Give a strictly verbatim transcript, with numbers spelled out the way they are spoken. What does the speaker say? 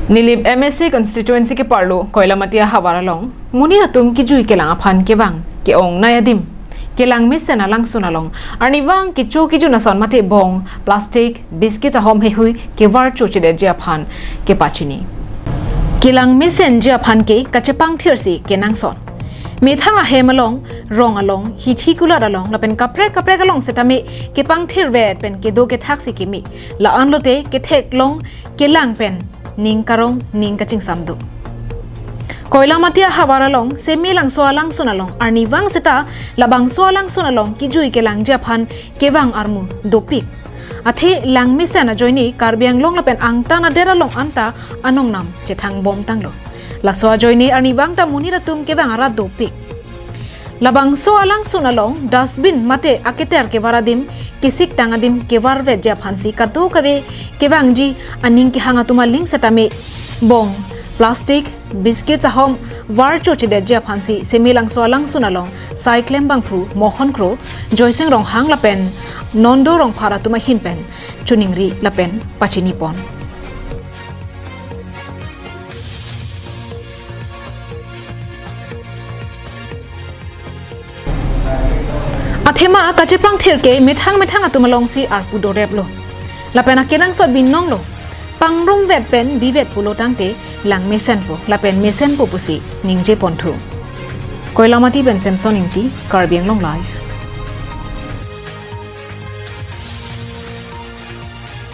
Nilip M A C constituency keparlo Koilamati ahavar along monit atum kejui kelang aphan kevang ke-ong nai adim kelang mesen alangsun along arnivang kecho kejun ason mate bong, plastic, biscuit ahom heihui kevar chochedetji aphan kepachini. Kelang mesenji aphan ke kachepangthirsi kenangsot. Methang ahem along, rong along, hithi kulat along lapen kaprek kaprek along setame kepangthirvet pen kedo kethaksi keme. La-anlote ketheklong kelang pen ning karong ning kachingsam do. Koilamati ahavar along Semelangso alangsun along arnivang seta labangso alangsun along kejui kelangji aphan kevang armu dopik. Athe lang mesen ajoine Karbi Anglong lapen angtan adet along anta anongnam chethangbomtanglo. Laso ajoine arnivang ta monit atum kevang arat dopik. Labangso alangsun along dustbin mate aketer kevar adim, kesiktang adim kevarvetji aphansi kadokave kevangji aning kehang atum aling setame bong, plastic, biscuit ahom var chochedetji aphansi Semelangso alangsun along Saiklem Bangphu, Mohon Kro, Joysing Ronghang lapen Nondo Rongphar atum ahin pen choningri lapen pachinipon. Athema kachepangthir ke methang methang atum alongsi arpu doreplo. Lapen akenangsot binonglo. Pangrumvet pen bivet pulo tangte lang mesenpo lapen mesenpo pusi ningjeponthu. Koilamati pen Samson Ingti, Karbi Anglong Live.